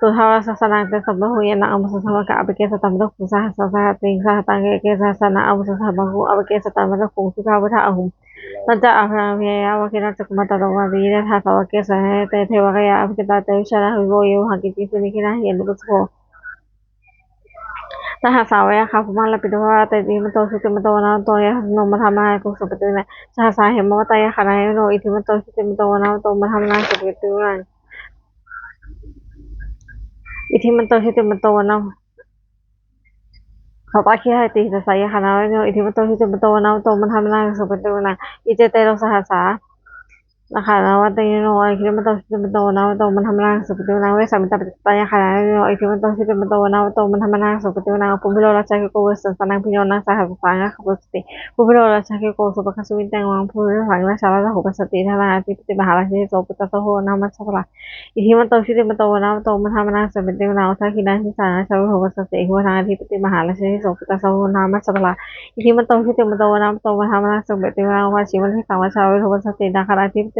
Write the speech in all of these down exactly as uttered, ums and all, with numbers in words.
suddhāvalokanābhiyujjhitasabbahuṃ, yannābhuṃ sahassamabhankam, appeke satamaddakkhuṃ, sahassaṃ sahassaṃ sahassaṃ, eke sahassānaṃ abhuṃ sahassamabhankam, appeke satamaddakkhuṃ, suddhāvuddā ahuṃ, tañca ābhaṇābhiyā yāva, kinnughaṇḍu cakkhumā tato āmantayi, tadā sāvake sāsane rate, devakāyā abhikkantā, te vijānātha bhikkhavo, yo mohaṃ kiñci sannimānāhi, yannūna sopāga sahassā va yakkhā bhummā kāpilavatthavā, iddhimanto jutimanto vaṇṇavanto yasassino, modamānā abhikkantā saha bhikkhūnaṃ, sahassā hemavatā yakkhā nāgā, iddhimanto jutimanto vaṇṇavanto modamānā abhikkantā saha bhikkhūnaṃ, iddhimanto jutimanto vaṇṇavanto, sātāgirā iti sahasā yakkhā nāgā, iddhimanto jutimanto vaṇṇavanto modamānā abhikkantā saha bhikkhūnaṃ, iccete satasahasā yakkhā nāgā, iddhimanto jutimanto vaṇṇavanto modamānā abhikkantā saha bhikkhūnaṃ, vessāmittā padīputā yakkhā nāgā, iddhimanto jutimanto vaṇṇavanto modamānā abhikkantā saha bhikkhūnaṃ, kumbhīro rājagahiko vessāmittā, bhiyyo naṃ saha satasahassaṃ abhivassati, kumbhīro rājagahiko sopāga sumiddho, kumbhīrasaṃ rājā rāhubhassati, indhanaṃ ādhipati mahārājāhi, so puttassa bahulā mahāsamabhūtasaṅghaho, iddhimanto jutimanto vaṇṇavanto modamānā abhikkantā saha bhikkhūnaṃ, uttaraṃ dakkhiṇaṃ disaṃ rājā vāsavassete, dikkhābhimukhā abhivassati, ahivāhaṃ ādhipati mahārājāhi, so puttassa bahulā mahāsamabhūtasaṅghaho, nāgā matisaha putto so puttassa bahulā mahāsamabhūtasaṅghaho, pacchimaṃ disaṃ rājā virūpakkho vassati, nāgānaṃ ādhipati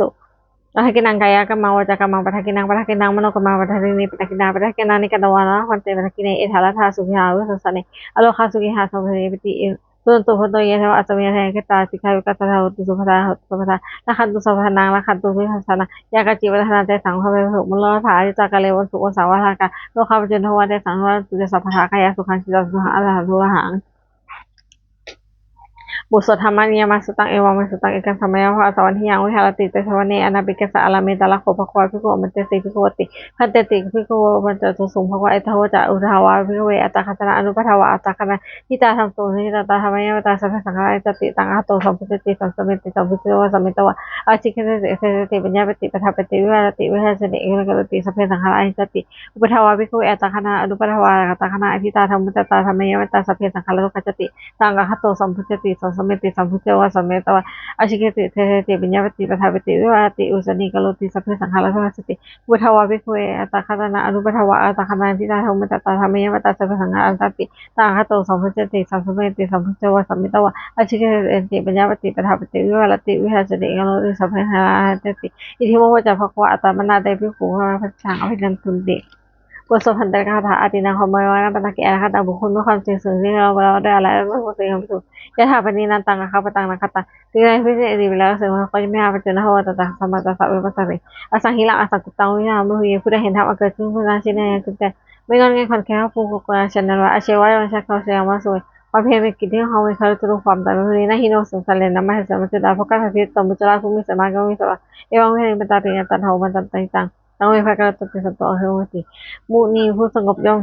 padakkhiṇaṃ kāyakammaṃ vācākammaṃ padakkhiṇaṃ padakkhiṇaṃ manokammaṃ paṇidhī padakkhiṇā padakkhiṇāni katvāna labhantatthe padakkhiṇe. Etha laddhā sukhī atthi anantaṃ sukhī atthi anarugghā sukhī atthi sampadatthi. suṇantu bhonto ye devā, asmiṃ rakkhanti dāyakā, dīghāyukā sadā hontu, sukhitā hontu sabbadā, rakkhantu sabbadhanaṃ, rakkhantu sabbasāsanaṃ, yā kāci patthanā tesaṃ, sabbe bhavantu sukhitattā. Ajja kāle vasu, vasā valāhakā, rogā paccupaddavā tesaṃ, nivarantu ca sabbadā, kāyasukhaṃ cittisukhaṃ, arahantu arahaṃ. บทสวด Dhammaniyāmasuttaṃ. Evaṃ me sutaṃ. Ekaṃ samayaṃ bhagavā sāvatthiyaṃ viharati jetavane anāthapiṇḍikassa ārāme. Tatra kho bhagavā bhikkhū āmantesi bhikkhavoti. Bhadanteti bhikkhavo āmantavācāsuṃ. Bhagavā etadavoca. Uddesaṃ vā bhikkhave attakkhaṇā anupaddavā attakkhaṇā, ṭhitānaṃ samāhitā, tathāpiyāmatā sabbe saṅkhārā aniccāti. Taṃ akkhāto sambuddhāti, saṃsameti, saṃsajjitvā sametvā ācikkhati deseti paññapati paṭṭhapati vivarati vihācati aññākarotīti, sabbe saṅkhārā aniccāti. Uppādā vā bhikkhave attakkhaṇā anupaddavā attakkhaṇā, ṭhitā dhammacakkhā dhammāyāmatā, sabbe saṅkhārā dukkhāti. Taṃ akkhāto sambuddhāti, saṃsameti, saṃsajjitvā sametvā ācikkhati deseti paññapati paṭṭhapati vivarati vihācati aññākarotīti, sabbe saṅkhārā dukkhāti. Uppādā vā bhikkhave attakkhaṇā anupaddavā attakkhaṇā, ṭhitā dhammacakkhā dhammāyāmatā, sabbe saṅkhārā aniccāti. Taṃ akkhāto sambuddhāti, saṃsameti, saṃsajjitvā sametvā ācikkhati deseti paññapati paṭṭhapati vivarati vihācati aññākarotīti, sabbe saṅkhārā aniccāti. Idamavoca bhagavā. Attamanā te bhikkhū bhagavato sāvakaṃ abhinandunti. บทสวดภัณฑกถา Āṭānāma kho bhagavā na pātakī, ārakkhantaṃ bhikkhūnaṃ mokkhaṃ. Tesaṃ sīlaṃ paṭulo bhaddamukkhā, sīlaṃ paṭulo bhaddamukkhā, yathā pāṇinā taṃ kakkhāpa taṃ rakkhataṃ, sīlaṃ paṭiharanti virajaṃ, saṅgho kāyamajjhā vācāya vo manobuddhā, sammā vācā khammaṃ vācāya pāṇinā, asaṃhiraṃ asaṅkuppaṃ akunāṇaṃ, brahmacariyaṃ pavesaṃ, ไม่ง่อนแง่นคลอนแคลน พระผู้ควรควรอาศัย ฉันนั้นว่า Asewa yamajjhattā, asewa samayaṃ suve. ความเพียรเป็นกิจที่ห้าม ไม่ให้ลุล่วง ความตายเป็นผู้ดี Na hi no samaṃ samaṃ samaṃ, saṅghañca saṅghassa maṅgalañca. เพราะการทำเพียรต่อบุญชลาผู้มีสติมาก ย่อมมีสวรรค์ Evaṃ me bhikkhave sataṃ paṇītaṃ, taṃ ve bhagavato sāvakaṃ abhinandunti. Munis ผู้สงบย่อม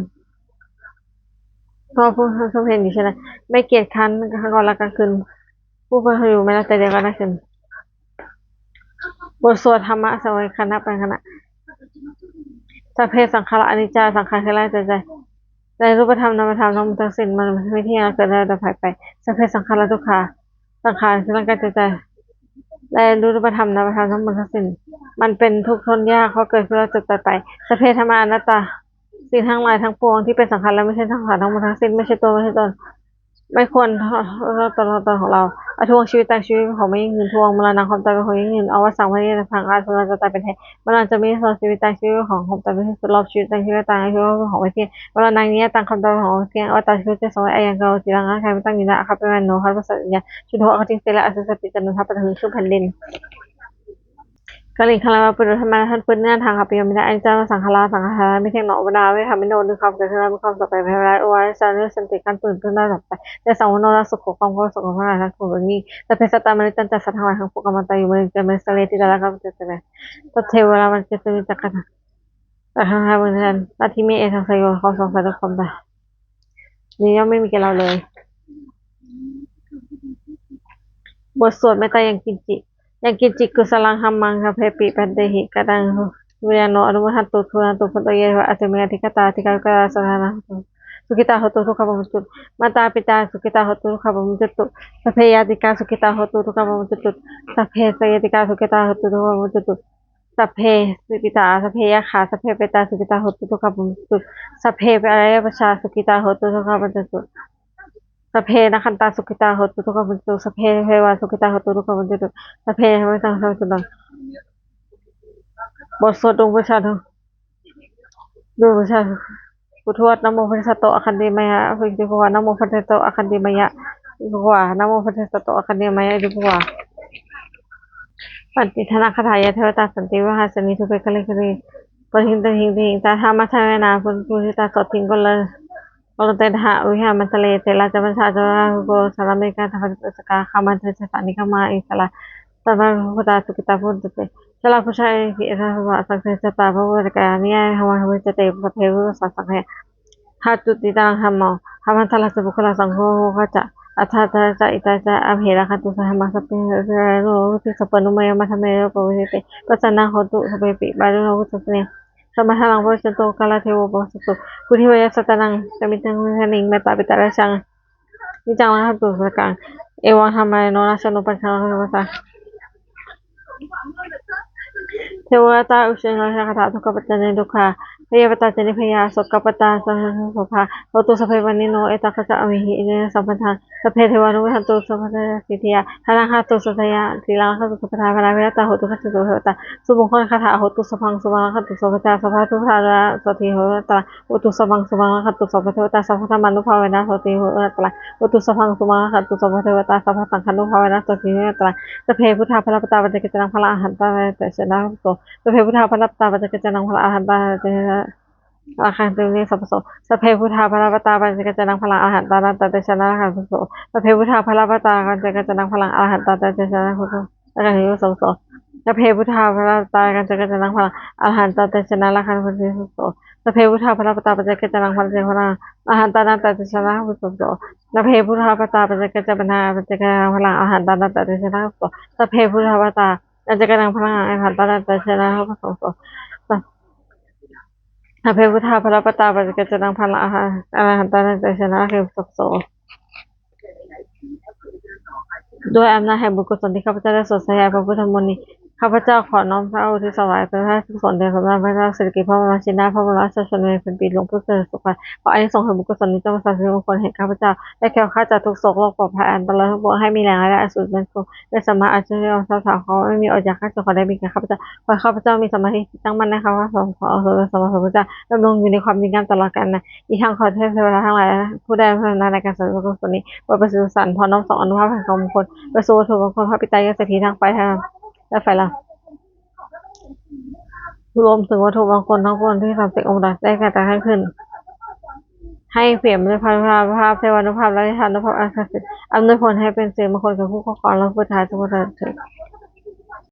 เพราะผู้บำเพ็ญอยู่เช่นนั้น ไม่เกียจคร้านกลางวันและกลางคืน ผู้บำเพ็ญอยู่ไม่ละแต่เดียวกันและคืน บทสวดธัมมสวายคณะปัญคณะ Sabbe saṅkhārā aniccā. สังขารคือร่างกายจิตใจ และรูปธรรมนามธรรมทั้งหมดทั้งสิ้น มันไม่เที่ยง เกิดแล้วดับหายไป Sabbe saṅkhārā dukkhā. สังขารคือร่างกายจิตใจ และรูปธรรมนามธรรมทั้งหมดทั้งสิ้น มันเป็นทุกข์ทนยาก เพราะเกิดขึ้นแล้วเสื่อมตายไป Sabbe dhammā anattā. สิ่งทั้งหลายทั้งปวงที่เป็นสังขารและไม่ใช่สังขารทั้งหมดทั้งสิ้น ไม่ใช่ตัวไม่ใช่ตน ไม่ควร ตนตนของเรา Addhuvaṃ jīvitaṃ. ชีวิตเป็นของไม่ยั่งยืน Dhuvaṃ maraṇaṃ. ความตายเป็นของยั่งยืน Avassaṃ pariyodhataṃ. อันควรจะตายเป็นแท้ Maraṇañca niyyasāya jīvitaṃ. ชีวิตเป็นของความตายเป็นที่สุดรอบ Jīvitaṃ jīvitattā. ชีวิตเป็นของไม่เที่ยง Maraṇaṃ niyyataṃ. ความตายเป็นของไม่เที่ยง Avattā jīvitā. ชีวิตเป็นของไม่แน่ Ayaṃ kālo aciraṃ. ร่างกายไม่ตั้งอยู่นาน Akhappamāṇino. คาดว่าสัตว์วิญญาณ Chuḍḍho akatiṃ sīle. อันซื่อสัตย์ติดต่อธรรมะ Paṭhaviṃ. ขึ้นแผ่นดิน Kaliṅgaraṃ yāva pūravaṃ dhammaṃ. ท่านพื้นหน้าทาง Appayo me na. Aniccā vata saṅkhārā. สังขารไม่เที่ยงหนอ Punaravitthamenno. มีความเกิดขึ้นแล้ว มีความเสื่อมไปเป็นธรรมดา Uṇhī anicchā nissaritabbaṃ. การตื่นขึ้นได้ดับไป Tesaṃ vaṇṇo laddha sukho. ความโกลาหลสงบ พระนครสงบสุข Aññānānaṃ sukho kammaṃ. การอยู่เมืองเกิดเมืองเสวย Ṭhitā rāgā paṭiharanti. Tatheva rāmanuja sīladiṭṭhikā. จากทางทางเมืองนั้น Natthi me ettha saṃsayo. ความสงสัยและความตายนี้ย่อมไม่มีแก่เราเลย บทสวดเมตตายังกิญจิ Yaṃ kiñci kusalaṃ dhammaṃ sabbepi pāṇintehi kataṃ, so viya no anumodantu, suṇantu bhonto ye devā, asmiṃ adhigatā dīghāyukā sadā hontu, sukhitā hontu, dukkhā pamuñcantu. Mātā pitā sukhitā hontu, dukkhā pamuñcantu. Sabbe ñātikā sukhitā hontu, dukkhā pamuñcantu. Sabbe saññātikā sukhitā hontu, dukkhā pamuñcantu. Sabbe pisā sabbe yakkhā, sabbe petā sukhitā hontu, dukkhā pamuñcantu. Sabbe abyāpajjhā sukhitā hontu, dukkhā pamuñcantu. Sabbe nakkhattā sukhitā hontu, dukkhā pamuñcantu. Sabbe devā sukhitā hontu, dukkhā pamuñcantu. Sabbe sampattīnaṃ samijjhantu. บทสวดดวงบูชาดวง ดวงบูชาปู่ทวด Namo bodhisatto āgantimāya iti bhagavā. Namo bodhisatto āgantimāya iti bhagavā. Namo bodhisatto āgantimāya iti bhagavā. Pattidānagāthā. Yā devatā santi vihārasāni thūpe ghare bodhighare tahiṃ tahiṃ, tā dhammadānena bhikkhū pūjitā sotthiṃ karontedha vihāramaṇḍale. Therā ca majjhā ca navaka issarā, navakā ca gambhīrakā, gāmā ca desā nigamā issarā, sappāṇabhūtatthā sukhitā bhavantu te. Jalābujā ca itiha samā, saṅghe ca pabbajitā, niyyānikaṃ vihāraṃ āmantayi. Sabbe vijitasaṅgāmā, ṭhātu ṭhitaraṃ dhammo, dhammaddharā ca puggalā, saṅgho hotu ca atthaladdhā ca hitāya ca. Amhe rakkhatu saddhammaṃ, sabbe saṅghānussatiṃ, sabbe saṅghānubhāvena, sabbe dukkhā pamuñcantu. Pasannā hontu sabbepi, pālentu saha bhūtā sārīputtānātha. Sammā dhāraṃ pavecchanto, kālā devo pavassatu. Pūjनीयāni sattānaṃ, sāmīciṃ rakkhanti bhikkhū, mettā petānaṃ ca niccaṃ rakkhantu sāvakaṃ. Evaṃ dhammāno rājāno, pañcasāno sabbasā Devatā ujjhāyuṃ jayamaṅgalāni. Dukkhappattā ca niddukkhā, bhayappattā ca nibbhayā, sokappattā ca nissokā, hontu sabbepi pāṇino. Ettāvatā ca amhehi, sambhataṃ sabbe devānumodantu, sabbabuddhānubhāvayantā siddhiyā. Dānaṃ dadantu saddhāya, sīlaṃ rakkhantu sabbadā, mārā mitehi hotu sabbadā. Sumaṅgalagāthā. Hotu sabbaṃ sumaṅgalaṃ, rakkhantu sabbadā, sabbabuddhānubhāvayantā siddhiyā. Hotu sabbaṃ sumaṅgalaṃ, rakkhantu sabbadevatā, sabbadhammānubhāvena sotthī bhavantu te. Hotu sabbaṃ sumaṅgalaṃ, rakkhantu sabbadevatā, sabbasaṅghānubhāvena sotthī bhavantu te. Sabbe buddhā balappattā, paccekānaṃ balaṃ, arahantānañca tejena rakkhantu. Sabbe buddhā balappattā, paccekānaṃ balaṃ, arahantānañca tejena rakkhantu sabbaso. Sabbe buddhā balappattā, paccekānaṃ balaṃ, arahantānañca tejena rakkhantu. Sabbe buddhā balappattā, paccekānaṃ balaṃ, arahantānañca tejena rakkhantu sabbaso. Sabbe buddhā balappattā, paccekānaṃ balaṃ, arahantānañca tejena rakkhantu sabbaso. Sabbe buddhā balappattā, paccekānaṃ balaṃ, arahantānañca tejena rakkhantu sabbaso. Sabbe buddhā balappattā, paccekānaṃ balaṃ, arahantānañca tejena rakkhantu sabbaso. Sabbe buddhā balappattā, paccekānaṃ balaṃ, arahantānañca tejena rakkhantu sabbaso. Sabbe buddhā balappattā, paccekānaṃ balaṃ, arahantānañca tejena rakkhantu sabbaso. ด้วยอำนาจแห่งบุญกุศลที่ข้าพเจ้าได้สวดสาธยายพระพุทธมนต์นี้ ข้าพเจ้าขอน้อมเกล้าอุทิศถวายเป็นพระราชกุศลแด่สมเด็จพระนางเจ้าสิริกิติ์ พระบรมราชินีนาถ พระบรมราชชนนีพันปีหลวงปู่เสด็จสุขวัย ขออานิสงส์แห่งบุญกุศลนี้จงเป็นสิริมงคลแห่งข้าพเจ้า และแคล้วคลาดจากทุกข์โศกโรคปลอดภัยอันตรายทั้งปวง ให้มีแหล่งรายได้อันสุจริตมั่นคง และสามารถอัดฉีดเอาทรัพย์สมบัติของไม่มีออกจากข้าพเจ้า ขอได้มีแก่ข้าพเจ้า ขอให้ข้าพเจ้ามีสมาธิที่ตั้งมั่นในคำสอนขององค์สมเด็จพระสัมมาสัมพุทธเจ้า ดำรงอยู่ในความดีงามตลอดกาลนาน อีกทั้งขอเทพเทวดาทั้งหลาย ผู้ได้อำนาจในการสำเร็จกุศลนี้ โปรดประสิทธิ์ประสาทพรน้อมส่งอานุภาพแห่งความมงคล ไปสู่วัตถุมงคลพระปิดตายอดเศรษฐีทั้งฝ่ายธรรมและฝ่ายลาว รวมถึงวัตถุมงคลทั้งปวงที่สมเด็จองค์ดำได้กระทำขึ้น ให้เปี่ยมด้วยพานุภาพ เทวานุภาพ และเทพานุภาพอันศักดิ์สิทธิ์ อำนวยผลให้เป็นสิริมงคลแก่ผู้ครอบครองและผู้ถวายทุกประการเถิด